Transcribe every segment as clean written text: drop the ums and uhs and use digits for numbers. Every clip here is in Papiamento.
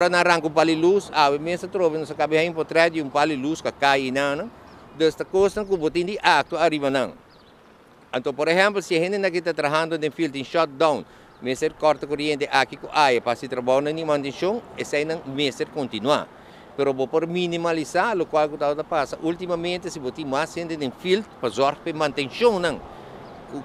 Ora nan ranka un pal di lus, awe mes ta trobe nos a kaba haña un potret di un pal di lus ku a kai einan. Dus ta kosnan ku bo tin di aktua ariba nan. Anto por ehèmpel si e hendenan aki ta trahando den field tin shutdown, mester kòrta koriente aki ku aya pa hasi trabounan di mantenshon, eseinan mester kontinuá. Pero bo por minimalisá lokual ku tabata pasa últimamente si bo tin mas hende den field pa zòrg pa e mantenshonnan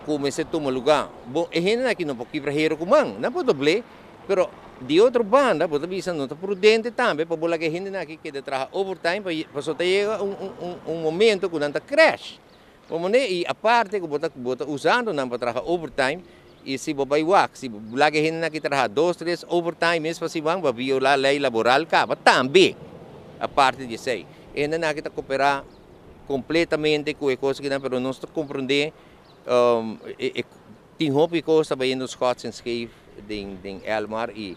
ku mester tuma lugá. Bo e hendenan aki no por kibra hero ku man, nan por dobl'é. Pero di otro banda bo ta bisa no ta prudente tambe pa bo laga e hendenan aki keda traha overtime pasobra ta yega un momento ku nan ta crash. Bo mane i aparte ku bo ta bo ta usando nan pa traha overtime i si bo bai wak si bo laga e hendenan aki traha dos tres overtime mes pa siman bo a viola ley laboral kaba tambe aparte di esei. E hendenan aki ta kopera kompletamente ku e kos akinan pero nos ta komprende e Tin hopi kos ta bayendo schots en scheef den den Elmar y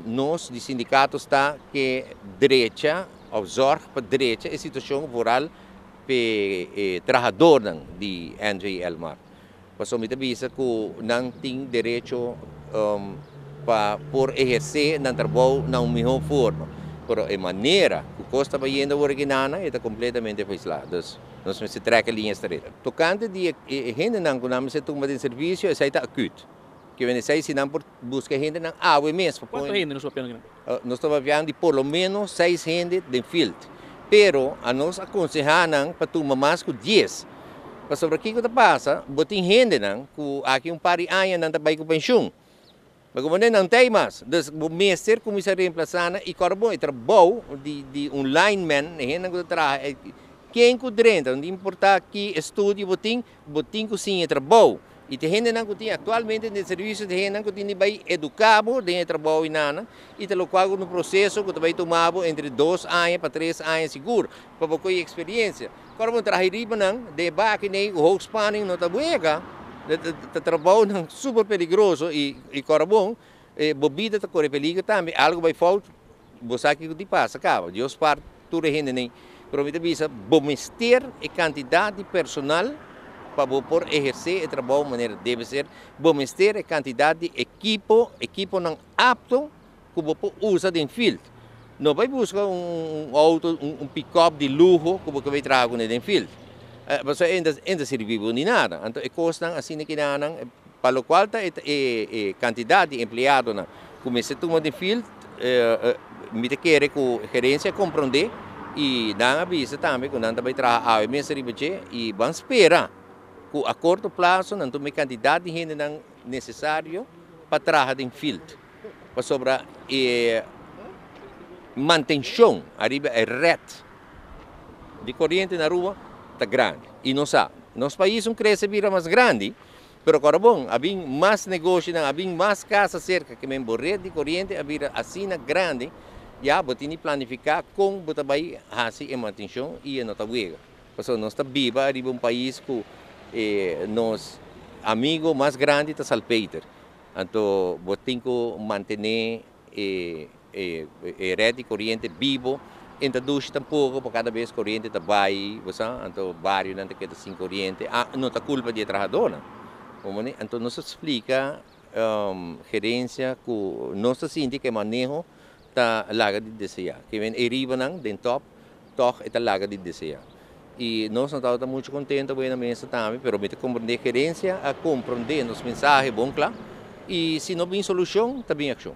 nos di sindicato sta ke drecha of zorg pa drecha e situacion vooral p'e e trahadornan di NV Elmar. Pasobra mi ta bisa cu nan tin derecho pa por eherce nan trabou na un miho forma, pero e manera cu cos ta bayendo awor aki nana e ta completamente faislá. Dus nos mester trek e liña straight. Tocante di e hendenan cu nan mester tuma den servicio esai ta acut. Ke wen esai si nan por busca e hendenan awe mes pa pone. Cuanto hende nos ta papiando akinan? Nos ta papiando di por lo menos seis hende den field. Pero anos a conseha nan pa tuma mas cu dies. Pasobra kico ta pasa, bo tin hendenan cu aki un par di aña nan ta bay cu pensioen. Ma como nan ta ei mas, dus bo mester cuminsa reemplasa nan y corda bon e trabou di di un lineman, e hendenan cu ta traha, ken cu drenta, no ta importa ki estudio bo tin, bo tin cu siña e trabou. Y ta e hendenan cu tin actualmente den servicio ta e hendenan cu tin di bay educa bo den e trabou y nana, y ta locual cu ta un proceso cu ta bay tuma bo entre dos aña pa tres aña sigur, pa bo coge experiencia. Ora bo traha riba nan, den e baki nei ku hoogspanning no ta wega, ta trabounan super peligroso i kòrda bon, bo bida ta kore peligro tambe, algu bai fout, bo sa kiko di pasa kaba. Dios spar tur e hende nei. Pero mi ta bisa, bo mester e kantidat di personal pa bo por ehersé e trabou manera debe ser, bo mester e kantidat di ekipo, ekiponan apto ku bo por usa den field. No bai buska un auto, un pick-up di luho ku bo ke bai traha kuné den field. Pasobra e no ta sirbi bo ni nada. Anto e kosnan asina kinanan, pa lokual ta e kantidat di empleadonan ku mester tuma den field, mi ta kere ku gerensia a komprondé i nan a bisa tambe ku nan ta bai traha awe mes riba dje i ban spera ku a korto plaso nan tuma e kantidat di hendenan nesesario pa traha den field. Pasobra e mantencion ariba e red di coriente na Aruba ta grandi. Y nos sa, nos pais un crece bira mas grandi, pero cora bon, a bin mas negoshinan, a bin mas casa cerca, ke men bo red di coriente a bira asina grandi, ya bo tin di planifica con bo ta bay haci e mantencion y e no ta wega. Pasobra nos ta biba ariba un pais cu nos amigo mas grandi ta salpeter. Anto bo tin ku mantené e e red di koriente bibo. E no ta dushi tampoko pa kada bes koriente ta bai, bo sa, anto barionan ta keda sin koriente. Ah, no ta kulpa di e trahadónan. Bo Anto nos a splika gerensia ku nos ta sinti ku e maneho ta laga di deseá. Ke men e ribanan den tòp tòg e ta laga di deseá. I nos no tabata muchu kontento ku e na mesa tambe, pero mi ta komprendé gerensia a komprendé nos mensahe bon kla i si no bin solushon ta bin akshon.